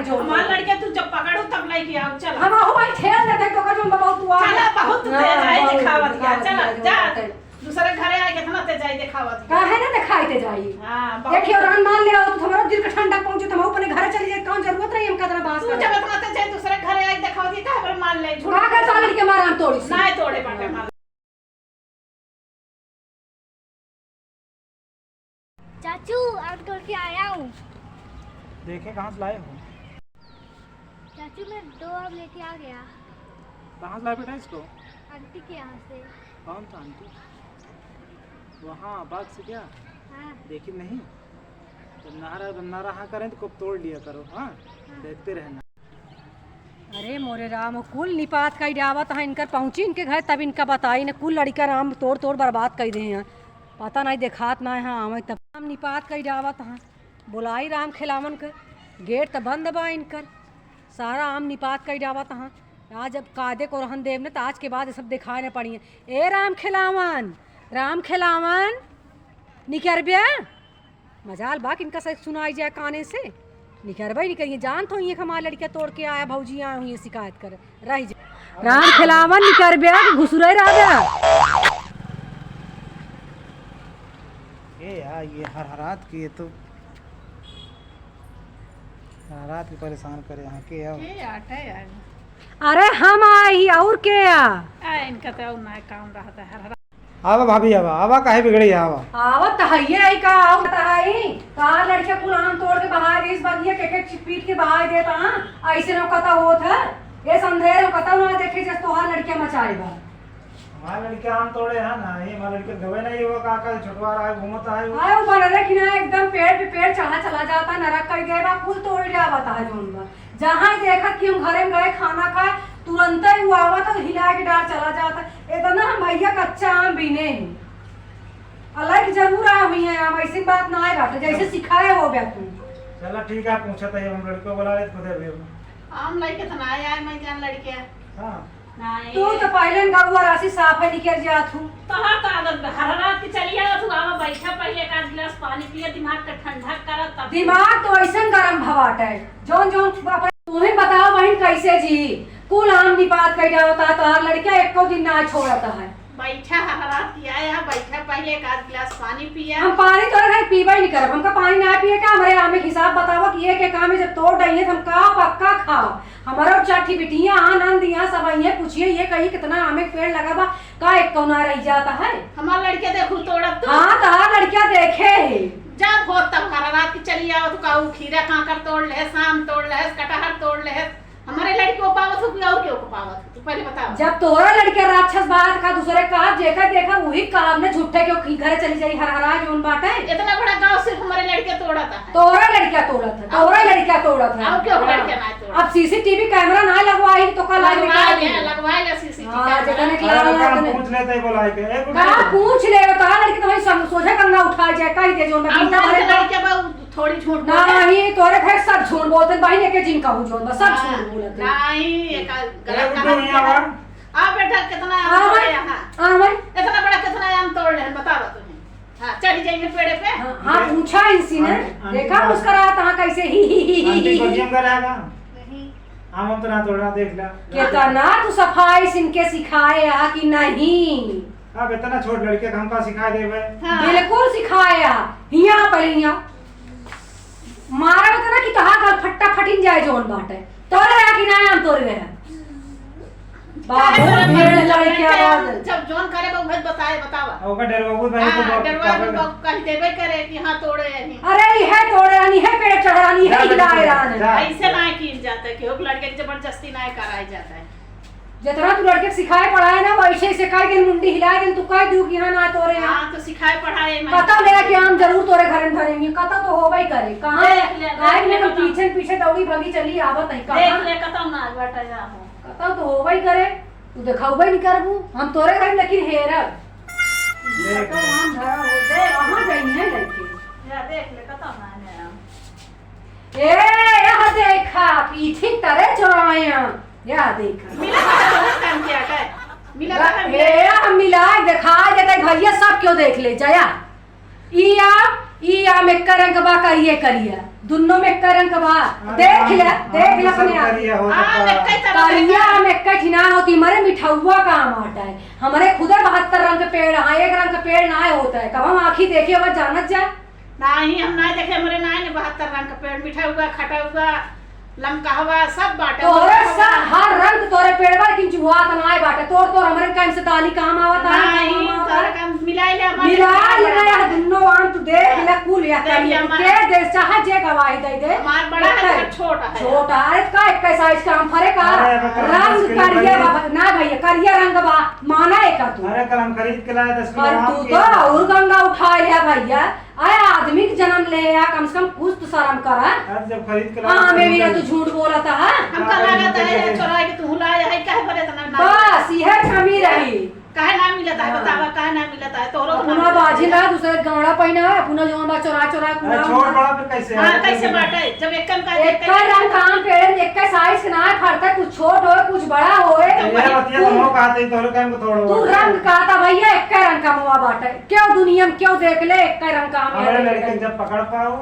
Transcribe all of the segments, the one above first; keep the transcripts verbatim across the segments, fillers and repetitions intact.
जो हमार लड़के तू जब पकड़ू तब लेके आओ, चल। हम आहू भाई ठेल देते तो का जो बाबा तू आ। चला, बहुत हाँ, तेज आई बहुत देखावत तेज है, आई चला, देखावत जा। है। दूसरे घरे आए कितना तेज आई देखावत है। काहे ना देखाई तेज आई? हाँ, बहुत देखियो, राम मान ले आओ, तो हमारा दिल का ठंडा पहुंचे, तो हम अपने घर चली जाए, कौन जरूरत रही हमका इतना बात तू करे? जब इतना तेज आई दूसरे घरे आए देखावत है, काहे पर मान ले, झूठ का कर साल के मारा हम तोड़ी से। ना तोड़े बाटे हाँ। मान। चाचू, आम तोड़ के आया हूँ। देखे कहाँ से लाए हो? चाचू, मैं दो आम लेके आ गया। कहाँ से लाए बेटा इसको? आंटी के यहाँ से। कौन सा आंटी? वहाँ बाग से क्या? हाँ। देखी नहीं? जब ना रहा, जब ना रहा करें तो खूब तोड़ लिया करो, हाँ? हाँ। देखते रहना। अरे मोरे राम, कुल निपात कइ डावत हैं इनकर, पहुँची इनके घर तब इनका बताई न, कुल लड़िका राम तोड़ तोड़ बर्बाद कइ देहे हैं। पता नहीं देखात ना है, हाँ, आवै तब। राम निपात कइ डावत हैं, बोलाई राम खेलावन के, गेट त बंद बा इनकर, सारा आम निपात कइ डावत हैं। आज अब कायदे को रहन देब न, त आज के बाद ये सब देखाए न पड़िए। ए राम खेलावन, राम खेलावन, निकरब्या? मजाल बा कि इनका से सुनाई जाए काने से। निकरबे नहीं करिए, जानत हो ये हमार लड़िका तोड़ के आया, भौजी आए हुई शिकायत करे, रह जा। राम खेलावन निकरब्या कि घुसुरे रहब्या। ए यार, ये हरहरात की, ये तो हरहरात की परेशान करे यहाँ के यार। के आटे यार। अरे हम आई, और के आ? आ, इनका तो और ना काम रहता है, हरहरात। आवा भाभी, आवा, आवा, काहे बिगड़े, आवा। आवत त हइये है का, आवत त हई। तोहार लड़िका कुल आम तोड़ के बहाय देस बगिया, के के पीट के बहाय देत, हाँ? ऐसे न कता होत है। ये संदेह न कता ना देखे जस तोहार लड़िका मचाए बा। हमार लड़िका आम तोड़े है ना, ये हमार लड़िका गवे नहीं हुआ, का का छोटवा रहा है, घूमत है वो। आए ऊपर अरे कि ना एकदम पेड़ पे पेड़ चढ़ा चला जाता, नरक कइ देबा, कुल तोड़ जावत है जोन बा। जहाँ देखत कि हम घरे में गए खाना खाए, तुरंते उ आवत और हिला के डार चला जात। इतना हम भैया कच्चा आम बीने ही। अलग जरूर आए हुई हैं आम, ऐसी बात ना आए बाटे, जैसे सिखाए हो गया तू। चला ठीक है, पूछत है, हम लड़िका बुला लेत खुदे अभी। आम लइके तो ना आए, आए मैं जान लड़िका। हाँ। नहीं। तू तो पहले न गौआ राशि साफ है निकल जात हूँ। तोहार तो आदत बा, हरहरात के चली आवत हूँ, आवा बैठा पहले एक आध गिलास पानी पिया, दिमाग का ठंडा करा तब। दिमाग तो ऐसन गरम भवाट है, जौन जौन अपन तू ही बताओ बहिन कैसे जी, कुल आम निपात कइ डावत है, तोहार लड़िका एको दिन ना छोड़त है। बैठा हरहरात की आया, बैठा पहले एक आध गिलास पानी पिया। हम पानी तोरे घर पीबे नहीं करब, हमका पानी ना पिए का, हमरे आमे के हिसाब बतावा कि एक एक आमे जब तोड़ डइहे तो हम का पक्का खाब। हमारा चार ठी बिटिया, आन आन दिया, सब आइए पूछिए, ये कही कितना आमे के पेड़ लगा बा, का एक कौना रह जाता है? हमार लड़िका देखू तोड़त तू। हाँ, तोहार लड़िका देखे है। जब होत तब हरहरात के चली आवत, का उ खीरा कांकर तोड़ लेहस, आम तोड़ लेहस, कटहर तोड़ लेहस, हमरे लड़िका को पावत हो कि और केहू को पावत हो? तू पहले बतावा। जब तोहरा लड़िका राक्षस बा, त का दूसरे का, जेकर देखा उही काम में झूठे के ओखी घरे चली जाई, हरहरा जौन बाटे। इतना बड़ा गाँव सिर्फ हमरे लड़िका तोड़त है। तोहरा लड़िका तोड़त है, तोहरा लड़िका तोड़त है। और केहू लड़िका ना तोड़त। अब सीसीटीवी कैमरा ना लगवाई तो का लाग लगवा निकाल ले, दी। लगवा ले सीसीटीवी हाँ, कैमरा। जेकरे के अरे, लाल ओकरा ना हम देने। पूछ लेते ही बोला है कि, ए, गुड्डू। का पूछ ले, तोहरा लड़िका तो भाई सम-, सोझे कंगा उठा जाए, कही दे जौन बा, अब गीता भरे उनके का लड़िका बा, थोड़ी झूठ ना, बोले। ही तोरे घर सब झूठ बोलते, बहिन एके जिन कहू जौन बा, सब हाँ, झूठ बोलते। नहीं, ये का ए, गलत गुड्डू, कहा यहाँ था। आवा। आ बेटा, कितना आम हाँ, तोड़े भाई। यहाँ? हाँ, भाई। इतना बड़ा कितना आम तोड़ ले, बतावा तुम्हें। हाँ, चढ़ी जाइए पेड़े पे। हाँ, हाँ, पूछा इनसे ने। आंटी, आंटी देखा, बात मुस्कुरात हाँ कैसे, ही, ही, ही, ही, आंटी ही, ही। बगिया में रहेगा। नहीं। आम हम तो ना तोड़ा, देख ला। केतना तू सफाई सिन के सिखाए आ कि नहीं? अब इतना छोट लड़के के हम का सिखाए देबे? हाँ। बिल्कुल सिखाए आ। हियाँ पहले हियाँ। मारा बता ना कि तोहार गल फट्टा फटिन जाए जौन बाटे। तोरे रहा कि ना हम तोरे रहा। बाबू, अरे, ढेर लड़के जब आवाज। जब जौन करे बा, उहे बताए, बतावा। ओकर डरवाबू भाई तो हाँ, बाप डरवा का भी बाप कह देबे करे कि हाँ, तोड़े यही। अरे, इहे तोड़े रहनी, इहे पेड़ चढ़े रहनी, इहे जा बेटा, हिलाए जा। रहनी। ऐसे ना कीन जाता है कि ओक लड़के के जबरदस्ती ना कराए जाता है। जितना तू लड़के के सिखाए पढ़ाए ना, वैसे ही सिखाए दिन मुंडी हिलाए दिन तू कह दू कि हाँ ना तोरे यहाँ। हाँ, तो सिखाए पढ़ाए में। कतौ ले आके आम जरूर तोरे घर में धरेंगे, कतौ तो होबे ही करे। कहाँ देख ले, काहे देख ले, में हम कतौ। पीछे पीछे दौड़ी भागी चली आवत है, कहाँ? देख ले, कतौ ना बटा जा हो। कतौ तो होबे ही करे, तू देखाउबे नहीं करबू, हम तोरे घर में लेकिन हेरब। देख। कतौ आम धरा हो, देख, कहाँ जाई है लड़के? या देख ले, कतौ ना है आम। ए, यह देखा, पीठी तरे चोराया। यह देखा। मिला था तो काम किया कर। मिला था ए, हम मिला, देखा देते भैया, सब क्यों देख ले, जया। ई आम, ई आम एक रंग बा, करिए, करिए। दुन्नो में एक्कै रंग बा। हाँ, देख ले, हाँ, देख ले अपने आप। करिया होत बा। करिया में एक्कै ठिना होती, मरे मिठौआ का आम आटा है। हमरे खुदे बहत्तर रंग के पेड़ है, एक रंग के पेड़ ना होता है। कब हम आँखी देखे हुआ जानत जा? नाही, हम नाही देखे, हमरे नाही ने बहत्तर रंग के पेड़, मिठौआ, खटौआ, लमकहवा, सब बाटे। तोहरे सब हर रंग तोहरे पेड़वा, लेकिन जुआत नाय बाटे। तोर, तोर हमरे काम से ताली काम आवत है, नाही, काम आवत तोहरे है। काम मिलाइ ले, हमारे मिलाइ ले, दुन्नो आम तू देख ले, कुल या देख ले, करिया हमारे के देश चाहे जे गवाही दे दे। हमार बड़ा है, छोट है। छोट है, अरे का एक्कै साइज का आम फरे का? अरे, अबे कल रंग दस किलो करिया बा, ना भैया, करिया रंग बा, माना है का तू? अरे, कल हम खरीद के लाए दस किलो आम तो और गंगा उठाइ ले भैया। आय आदमी के जन्म ले आ, कम से कम कुछ तो शर्म करा। आज जब खरीद के हाँ, लाया, मैं भी ना तू झूठ बोलत है। हमका लागत है, चोराइ के तू लाए है, काहे बरे इतना ना? बस, यह कमी रही। काहे ना मिलत है, हाँ। बतावा, काहे ना मिलत है? तोरो तो अपना ना बाजी ना, दूसरे गौड़ा पहिना है, अपना जौन बा चोरा, चोरा, अरे, कूड़ा छोड़ उड़ा। बड़ा, फिर कैसे हाँ, है? कैसे बाटे? जब एक कम का एक का रंग काम पेड़, एक का साइज के ना फरता, कुछ छोट होए, कुछ बड़ा होए। तो ये वही बतिया तो कुल हम कहते हैं, तोरे काम को थोड़ा तू और। रंग कहता भैया, एक का रंग का मुआ बाटे। क्यों दुनिया में क्यों देख ले, एक का रंग काम है, हमारे देख ले। लड़के जब पकड़ पाओ,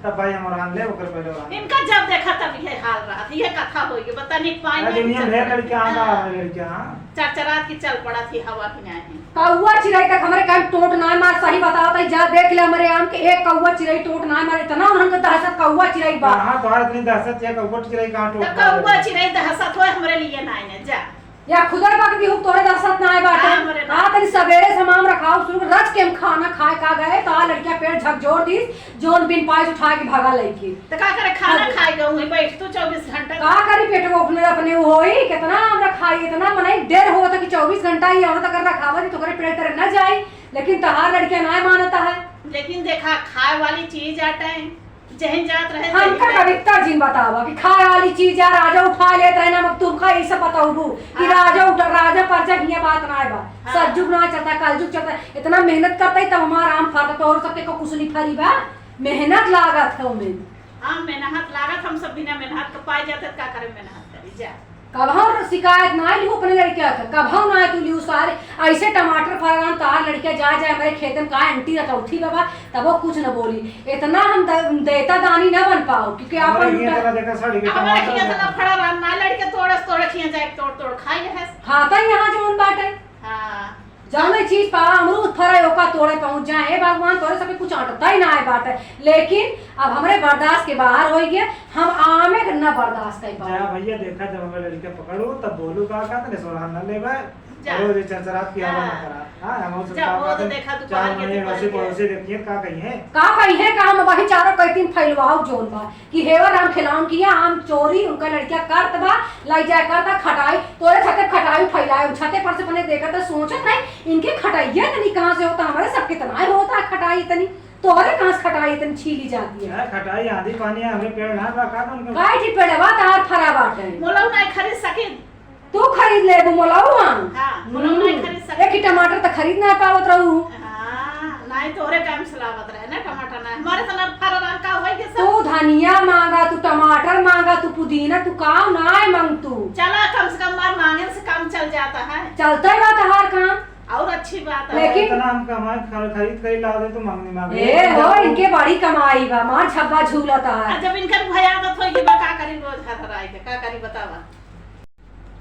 तब भाई हम ओरान ले, ओकर पहले ओरान ले। इनका जब देखा तब ये हाल रहा, ये कथा होई, बता नहीं पाएंगे अरे दुनिया में ढेर लड़के आंदा है, लड़के, हाँ। चरचरात की चल पड़ा थी हवा की नहीं। कौआ चिरई तक हमरे काम टोट ना मार, सही बतावत है, जा देख ले हमरे आम के एक कौआ चिरई टोट ना मार, इतना उनके दहशत कौआ चिरई बा। हाँ, तोहार इतनी दहशत है, कौआ चिरई कहाँ टोट तो मारे? कौआ चिरई दहशत होए हमरे लिए ना है, जा। या खुदर बक दी हूँ, तोरे दहशत ना आए बाटे। हाँ, हमरे ना। हाँ, तनी सबेरे से माम रखाओ, शुरू रच के हम खाना खाए का गए, तो आ लड़किया पेट झकझोर दीस, जोन बिन पाइस उठा के भागा लइके। तो का करे, खाना हाँ। खाए के वहीं बैठ तू चउबीस घंटा। का करी, पेट को अपने, अपने वो होई, कितना आम रखाई, इतना मने डर होत है कि चउबीस घंटा ही औरत अगर रखावा दी, तो ओकरे पेट तरे न जाई, लेकिन तहार लड़किया ना मानता है। लेकिन देखा, खाए वाली चीज आटे, जहिन जात रहे, हमका तहिन कविता जिन बतावा कि खाए वाली चीज आ, राजा उठा लेत रहे ना, अब तुमका यही सब बताऊबू कि हाँ। राजा उठा, राजा परजा हियां बात ना बा। हाँ। सतजुग ना चलता, कलजुग चलता, इतना मेहनत करता ही तब हमारा आम फरता, तो और सबके को कुछ नहीं फरी बा, मेहनत लागत है ओमे। हाँ, मेहनत लागत, हम सब बिना मेहनत के पाए जाते, का करे मेहनत करी जा। कबहू शिकायत ना लिहू अपने लड़किया के, कबहू ना तू लिहू सारे। ऐसे टमाटर फरन, तहार लड़किया जाए, जाए हमरे खेते में, का आंटी रतौथी बाबा, तबो कुछ न बोली। इतना हम द-, देता दानी ना बन पाओ, क्योंकि आपन हमारे लुटा- हियां तला देखा साड़ी के हमारे टमाटर हियां देखा। तला फड़ा रहा, ना लड़के तोड़स, तोड़े हियां जाए, तोड़, तोड़ खाई है। खाता ही यहाँ जौन बाटे। हाँ। जौने चीज पावा, अमरूद फरे, ओका तोड़े पहुंच जाए। हे भगवान, तोरे सबके कुछ अटता ही ना है बाटे। लेकिन अब हमरे बर्दाश्त के बाहर होई गए, हम आमे के ना बर्दाश्त कर पावे। जा भैया, देखा, जब हमें लड़के पकड़ू, तब बोलू का, का तने सोरहा ना लेबे। जा। रोज ये चरचरात की हवा ना हाँ। करा। हाँ, हम उसे जा, का वो तो कहते हैं, देखा, तू चार बाहर के महीने तू वैसे बाहर के। पड़ोसी देखिए, का कही है? का कही है, का हम वही चारों कई दिन फैलवाओ जोन बा। कि हेवर आम खिलावन किया, आम चोरी, उनका लड़किया करत बा, लाई जाए करता खटाई, तोरे छते खटाई फैलाए, छते पर से अपने देखत है, सोचत है, इनके खटाइया तनी कहाँ से होता, हमारे सब कितना होता खटाई तनी, तोरे कहाँ से खटाई तनी छीली जाती है? यार, खटाई आंधी पानी है, हमरे पेड़ ना बा, का तुमको? काहे की पेड़वा तार फरा बाटे? मोलऊ नहीं खरीद सके। तू खरीद लेबू मोलऊ आम? हाँ, मोलऊ नहीं हम्म। खरीद सके। एक ही टमाटर तो खरीद ना पावत रहू। हाँ, नहीं तोरे टाइम से लावत रहे ना टमाटर ना। हमारे तो लड़का रंग का होई के सब। तू धनिया मांगा, तू टमाटर मांगा, तू पुदीना, तू काव ना मांग तू। चला, कम से कम मार मांगे से काम चल जाता है। चलता ही बा तहार काम। और अच्छी बात है। लेकिन इतना हम कमाए, खर-, खरीद कर ही ला दे तो मांगनी मांगे। ए हो, इनके बड़ी कमाई बा, मार छब्बा झूलता है। आ, जब इनकर भय आदत होई के बा, का करी रोज हर हर आए के, का करी बतावा?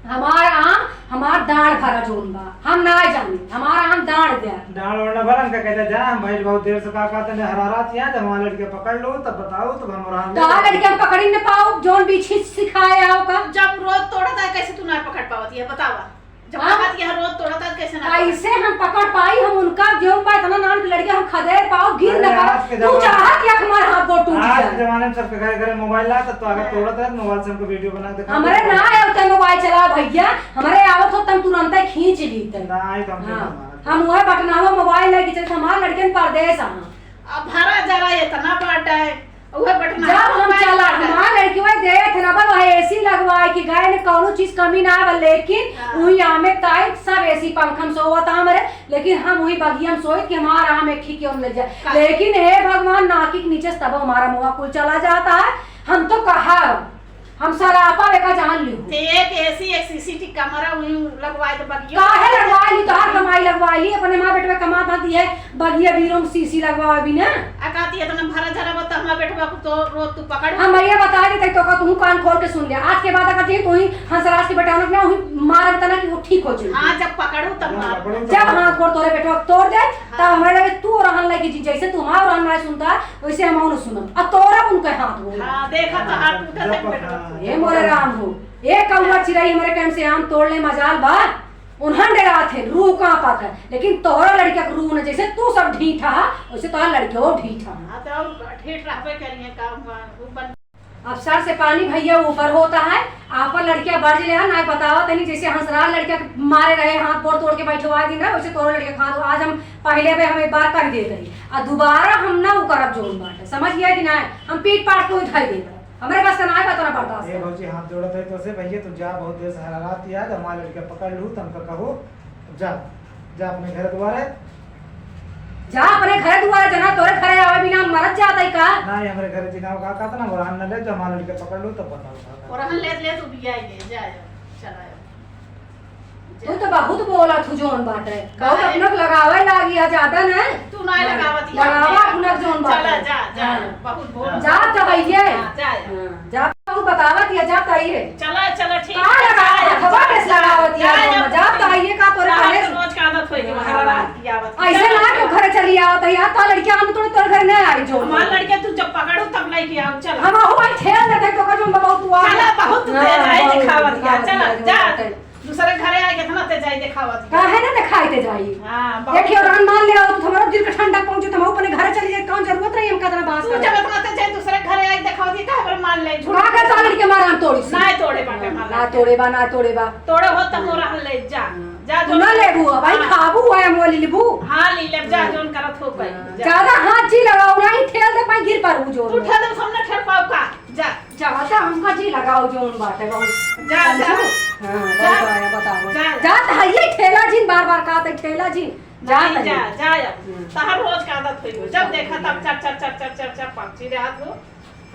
हमार आम, हमार दाढ़ भरा जोन बा, हम ना जानी, हमार आम दाढ़ द्या। दाढ़ वाढ़ ना भरा, हमका कहता जा, हम भाई बहुत देर से का कहते ने हरारात यहाँ, जब हमारे लड़के पकड़ लो, तब बताओ, तब हम आराम तो आ लड़के हम पकड़ी न पाओ, जोन बीछी सिखाए आओ का। जब रोज तोड़त है, कैसे तू ना पकड़ पावत, ये बतावा? जब हाँ। कहत यहाँ रोज तोड़त है, कैसे ना पकड़? कैसे हम पकड़ पाई, हम उनका जोन बा इतना नान के लड़के हम खदेड़ पाओ, गिर अरे, न पाओ। आज के तू जमाने चाहत या हमार हाथ गोड़ टूट आज जाए। के जमाने में सबके घरे घरे मोबाइल ला, तब तो अगर हाँ। तोड़त है, मोबाइल से हमको वीडियो बना के दिखा हमरे दो। ना है उते मोबाइल चलावा भैया, हमरे आवत हो तम तुरंते खींच लीते। ना आई तो हमके हाँ। मारा। हम उहे बटनावा मोबाइल लेके चलत, हमार लड़कन परदेस हैं। अब भरा जरा इतना बाटा है, उहे बटनावा जब हम मोबाइल चला, बाटा है। हमार लड़की वही देत है ना, बा वही एसी लगवाए कि गाय में कौनो चीज कमी ना बा, लेकिन हाँ। वही आमे ताई सब एसी पंखा में सोवत हमरे, लेकिन हम वही बगिया में सोइत कि हमार आम एक ही क्यों ले जाए। का? लेकिन हे भगवान, नाकी के नीचे से तब हमारा मुआ कुल चला जाता है। हम तो कहा हम सरापा लेखा जान लिहू। ते एक एसी, एक सीसी टी कमरा उहीं लगवाए तो बगियो। काहे लगवाए ली? तोहार कमाई लगवाए ली, अपने माँ बेटवा कमा पाती है, बगिया बीरो में सीसी लगवाए भी ना। आ कहती है, "इतना भरा झरा बा, तो हमार बेटवा को तो रोज तू पकड़।" हम भैया बता देते तो का, तू कान खोल के सुन ले। आज के बाद अगर तू ही हंसराज के बेटा ना, वही मारब तना कि वो ठीक हो जाए। हाँ, जब पकड़ू तब मार। जब हाथ गोड़ तोरे बेटवा तोड़ दे, तब हाँ। हमारे लगे तू और रहन लगी जी, जैसे तू हमारा रहन ना सुनता, वैसे हम और सुनब। अब तोरा उनके हाथ गोड़। हाँ, देखा तो हाथ टूटा जब तक पकड़। बेटवा। हे मोरे राम हो, एक कौआ चिरई हमरे कहन से आम तोड़ ले मजाल बा, उन्हन डेरात है, रूह कांपत है, लेकिन तोहरा लड़का के रूह न, जैसे तू सब ढीठा, वैसे तोहरा लड़के वो ढीठा। हाँ, तो और ढीठ रहबे करिए, का हुआ, वो बन- अब सर से पानी भैया ऊपर होता है, आपन लड़किया बढ़ ले है ना, बतावा तनी, जैसे हंसराज लड़का के मारे रहे, हाथ गोड़ तोड़ के बैठवा दिन रहे, वैसे तोहरा लड़का खा दो। आज हम पहले भी हम एक बार कह देते हैं, आ दोबारा हम ना उ करब जोन बाटे, समझ गया कि ना? हम पीट पाट के उठाई देते। हमरे बस का ना है, बतना पड़ता ए है। भौजी, हाथ जोड़त है तो से, भैया तू जा, बहुत देर से हरारात याद, हमारे लड़के पकड़ लू, तुमका कहू, जा, जा अपने घर दुआरे। जा अपने घर दुआरे, जना तोरे घरे आवे बिना मरत जात है का? ना, ये हमरे घरे जिनाव का कहता ना, ओरहन न ले, जो हमारे लड़के पकड़ लू, तब बताओ का कहता। ओरहन ले, ले तू बिया ही ले, जा, जा, चला जा। तू तो बहुत बोला तू जोन बाटे। बहुत काहे? अपना लगावे लागी है ज्यादा ना। तू ना हाँ, लगावत ही लगावा है। अपना जोन बाटे। चला, जा, जा, हाँ। बहुत बोल। जा तो है ये। हाँ, जा, जा। हाँ, जा तू बतावत या जा तो है ये। चला, चला, ठीक का है, लगावत जा, है? खबर जा, कैसे जा, लगावत या जा, जोन जा, बा? जा तो है ये का तोरे तोहार पहले तो से? रोज का आदत होई कि हाँ। हर रात की आवत है। ऐसे चला, ना चला। तू घर चली आवत है यार, तो लड़कियां हम तोरे तोरे घर ना आई जोन हमार बा। लड़के तू जब पकड़ू तब लेके आओ, चला। हम हो भाई ठेल देते तो का जोन बा बहुत तू आ चला, गया। बहुत हाँ, तेज है बहुत दिखावत दिखावत या, चला, या जोन जा। बाटे। दूसरे घरे आए, कितना तेजाई देखावत ही। काहे ना देखाई तेजाई? हाँ, बहुत। देखियो, रान मान ले, तो हमारा दिल के ठंडक पहुंचे, तो हम अपने घरे चली जाए, कौन जरूरत रही हमका इतना बात तू करे? जब इतना तेजाई दूसरे घरे आए देखावत ही, काहे पर मान ले? झूठ का कर साली के मारा हम तोड़ी सी? ना तोड़े बाटे हाँ, मारा। ना तोड़े बा, ना तोड़े बा। तोड़े हो तो हाँ। मोरा हम ले जा। हाँ। जा तू जो ना लेबू, अब भाई हाँ। खाबू है, हम वो ले लेबू। हाँ, ले ले, जा हाँ। जोन करत हो कहीं, हाँ। जा। ज्यादा हाथ जी लगाओ, नहीं ठेल दे पाई, गिर पड़ू जोन तू में। ठेल दे, सामने ठेल पाओ का? जा। ज्यादा हमका जी लगाओ जोन बाटे बहुत। जा, जा। समझू? हाँ, जा। बहुत आया, बताओ। जा। जा त हइये ठेला जिन, बार-बार कहत है ठेला जिन। जा नहीं, तनी। जा, जा अब। हम्म। तहार रोज का आदत होई हो। जब देखा तब चर, चर, चर, चर, चर, चर पहुंची रहा तू।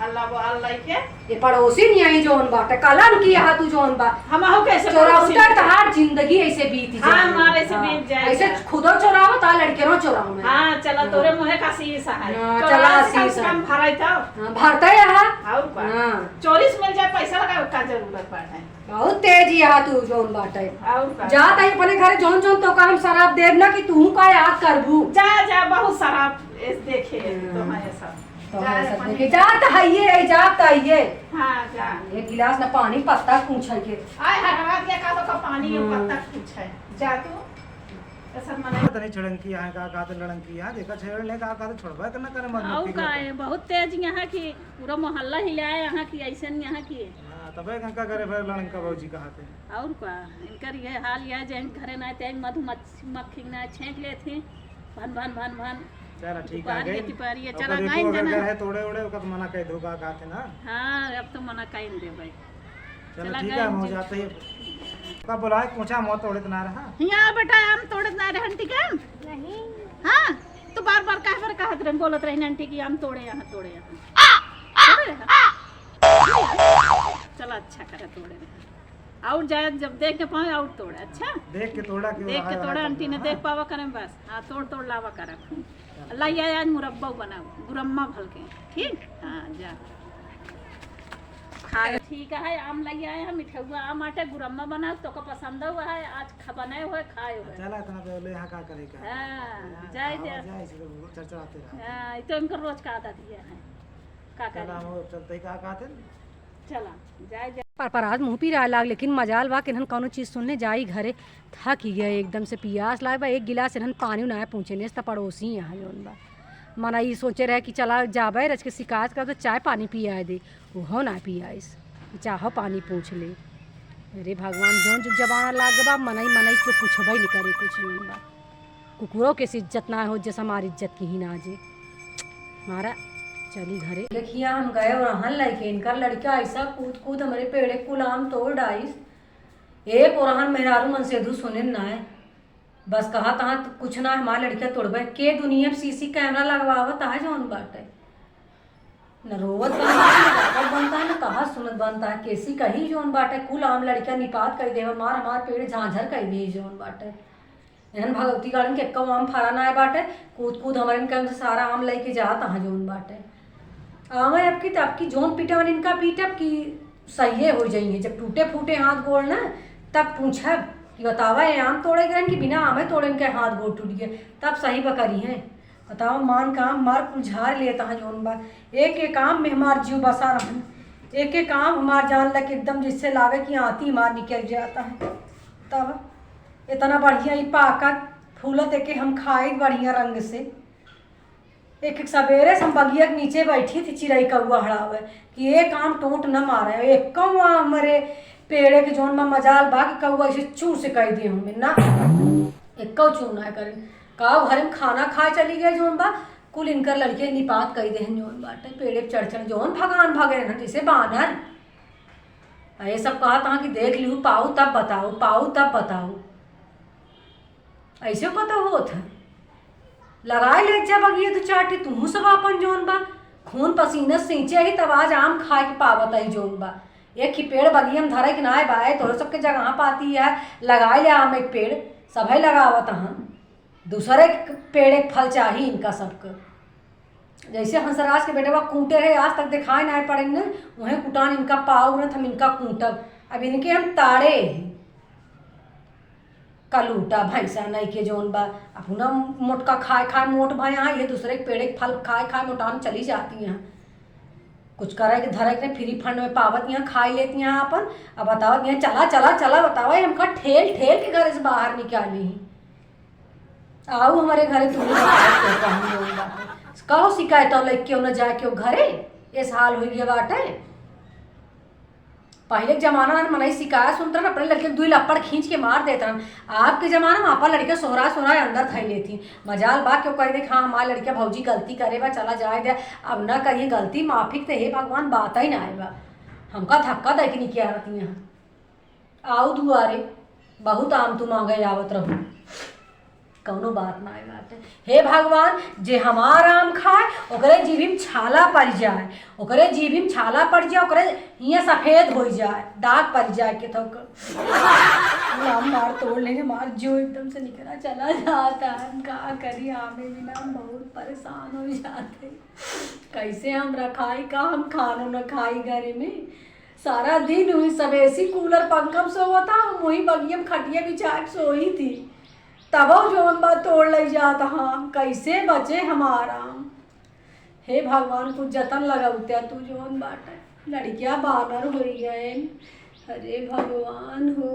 हल्ला बोहाल लइके। ये पड़ोसी नहीं आई जोन बाटे, कलन की यहाँ तू जोन बा। हम आहू कैसे चोरा पड़ोसी उतर नहीं? तहार जिंदगी ऐसे बीत हाँ, जाए। हमारे से हाँ, बीत जाए ऐसे जा। खुदो चोरावत आ, लड़के रो चोरावत। हाँ, चला हाँ। तोरे मुँहे का शीश है। हाँ, चोरावत चला से कम शीश से है। कम भराई था। हाँ, भरते है। और का? हाँ। चोरी से मिल जाए, पैसा लगावे का जरूरत बाटे। बहुत तेज ही है तू जोन बाटे। और का? जा ताई अपने घरे जोन जोन तो का हम शराब देब ना कि तू का याद करबू। जा, जा, बहुत शराब इस देखे, हाँ। तो है सब। तो जा है सब अपने देखे। जा त हइये रही, जा त हइये। हाँ, जा। एक गिलास ना पानी पत्ता पूछे के। आय हर हवा दिया का तो का पानी में हाँ। पत्ता पूछे। जा तू। ऐसा मना तनी छड़ंकी आए का, का तो लड़ंकी आ, देखा छेड़ ले का, का तो छोड़बा करना करे मत आऊ मत का पीछे। है, बहुत तेज यहाँ की, पूरा मोहल्ला हिलाए यहाँ की, ऐसन यहाँ की। हाँ, तबे इनका घरे भर लड़ंका भौजी कहा थे। और का, इनकर ये हाल यह जे घरे ना ते मधुमक्खी, मक्खी ना छेंक लेत ही, भन, भन, भन, भन। चला, ठीक दुकान है, के गई। तिपारी है, ओकर चला देखो, गाइन अगर देना। घर है तोड़े ओड़े, ओकर तो मना कह दो, का, का थे ना। हाँ, अब तो मना कह दे भाई। चलो चला ठीक है, गए हम हो जी। जाते हैं। का बोला है, पूछा, हम तोड़त ना रहा। यहाँ बेटा, हम तोड़त ना रहन, ठीक है? नहीं। हाँ, तो बार बार काहे पर कहत रहन, बोलत रहन, आंटी की हम तोड़े यहाँ, तोड़े यहाँ। तोड़े रहा। चला, अच्छा करे, तोड़े रहा। और जाए, जब देख के पावे, और तोड़े, अच्छा? देख के तोड़ा, क्यों देख के रहा तोड़ा, है? आंटी ने हाँ। देख पावा करे बस। हाँ, तोड़, तोड़ लावा करे। लाई आए आज मुरब्बा बनाओ, गुरम्मा भल के, ठीक? हाँ, जा। खा, ठीक है, आम लाई आए हैं, मिठौआ आम आटे, गुरम्मा बनाओ, तो का पसंद हुआ है, आज खा, बनाए हुए, खाए हुए। चला, इतना तो ले, यहाँ का करे का? हाँ, यहाँ जाए खावा दे। जाए, इसे तो चरचराते रहो। हाँ, ये तो इनका रोज का आदत ही है। का चला, करे? हम चलते ही का कहते हैं? चला, जाए, जाए। पर, पर आज मुँह पिराए लाग, लेकिन मजाल बा कि इन्हन कौनो चीज सुन ले, जाई घरे। थक ही गए एकदम से, पियास लाग बा, एक गिलास इन्हन पानी ना पूछे, नेस त पड़ोसी यहाँ जौन बा। मना ई सोचे रहे कि चला जाबे, रच के शिकायत कर दो, चाय पानी पियाए दे, उहो ना पियाइस, चाहो पानी पूछ ले। अरे भगवान, जौन जुग जमाना लाग बा, मनई मनई के पूछबे नहीं करे कुछ जौन बा। कुकुरों के से इज्जत ना हो, जैसे हमारी इज्जत की ही ना जे। मारा, चली घरे। देखिया, हम गए ओरहन लइके, इनकर लड़का ऐसा कूद कूद हमरे पेड़े कुल आम तोड़ डाइस। एक ओरहन मेहरारू मन से दू सुने ना है। बस कहा तहा कुछ ना, हमार लड़का तोड़बे। के दुनिया में सीसी कैमरा लगवावत है जौन बाटे। न रोवत बनता है, न गावत बनता है, न कहत सुनत बनता है। केसी कही जौन बाटे, कुल आम लड़िका निपात कइ देवे, मार हमार पेड़ झांझर कइ दी जौन बाटे। एहन भगवती गाड़न के एक्को आम फरा नाय बाटे, कूद कूद हमरे इनका से सारा आम लइके जात हैं जौन बाटे। आवे अब की, तब की जौन पिटवन इनका पीटब की सहिए होइ जाइए। जब टूटे फूटे हाथ गोड़ ना, तब पूछब कि बतावा, ये आम तोड़े गए कि बिना आमे तोड़े इनके हाथ गोड़ टूट गए, तब सही बकरी हैं। बताओ, मान काम मार कुल झार लेत हैं जौन बा। एक एक आम में हमार जीव बसा रहन, एक एक आम हमार जान लग एकदम जैसे लागे कि आंती मार निकल जाता है। तब इतना बढ़िया ई पाकत फूलत एके हम खाइत बढ़िया रंग से। एक एक सबेरे से हम बगिया के नीचे बैठी थी, चिरई कौआ हड़ावे कि एक आम टोंट न मारे। एक्को आम हमरे पेड़े के जौन बा मजाल बा कि कौआ ऐसे चू से कह दिए हमें ना, एक्को चू ना करे। का घरे में खाना खाए चली गए जौन बा, कुल इनकर लड़के निपात कइ देहन जौन बाटे, पेड़े पे चढ़ चढ़ जौन भगान भगे रहन जैसे बानर। आ ये सब कहत हैं कि देख लिहू, पाऊ तब बताऊ, पाऊ तब बताऊ। ऐसे कतो होत है। लगाए ले जा बगिया दू चार ठी, तुहू सब आपन जौन बा खून पसीना सींचे ही तब आज आम खाए के पावत है जौन बा। एक ही पेड़ बगिया में धरे के नाय बा, तोहरे सबके जगह पाती है, लगाए ले आम एक पेड़, सभे लगावत हन। दूसरे के पेड़ एक फल चाही इनका सबके। जैसे हंसराज के बेटवा कूटे रहे, आज तक दिखाई नाय पड़े न, उहे कुटान इनका पाऊ न, हम इनका कूटब। अब इनके हम ताड़े ही। कलूटा भैंसा नहीं के जौन बा, अपना मोटका खाए खाए मोट भए हैं, ये दूसरे के पेड़े के फल खाए खाए मोटान चली जाती हैं। कुछ करे के धरे के फ्री फंड में पावत यहाँ खाई लेती हैं अपन। अब बतावत यहाँ चला चला चला, बतावा, ये हमका ठेल ठेल के घर से बाहर निकाली। आऊ हमरे घरे तू ही बताओ, तो कहूँ लोग बाटे। कहो शिकायत हो लेके क्यों ना जाए क्यों घरे, इस हाल हुई गया बाटे। पहले के जमाना में मनई शिकायत सुनत रहन, अपने लड़के के दुई लप्पड़ खींच के मार देत रहन। आपके जमाना में आपा लड़के सोहरा सोहरा अंदर धई लेती। मजाल बा क्यों कह दे, हाँ, हमार लड़के भौजी गलती करे बा, चला जाए दे, अब ना करिए गलती, माफी के तो हे भगवान बात ही ना आए बा। हमका धक्का दे के निकिया रहती हैं। आऊ दुआरे, बहुत आम तू मांगे आवत रहू, कौनो बात ना आए बाटे। हे भगवान, जे हमार आम खाए, ओकरे जीभी में छाला पड़ जाए, ओकरे जीभी में छाला पड़ जाए, ओकरे हियाँ सफेद हो जाए, दाग पड़ जाए के थोक। आम मार तोड़ ले, हमार जो एकदम से निकला चला जाता है। हम का करी, आमे बिना हम बहुत परेशान हो जाते। कैसे हम रखाई का, हम खानो न खाई घरे में। सारा दिन हुई सब एसी कूलर पंखा में सोवता, हम वही बगिया में खटिया बिछा के सोई थी। तबो जौन बा तोड़ लई जात हम, कैसे बचे हमार आम। हे भगवान, कुछ जतन लगौत्या तू जौन बाटे। लड़किया बानर होई गए। अरे भगवान हो।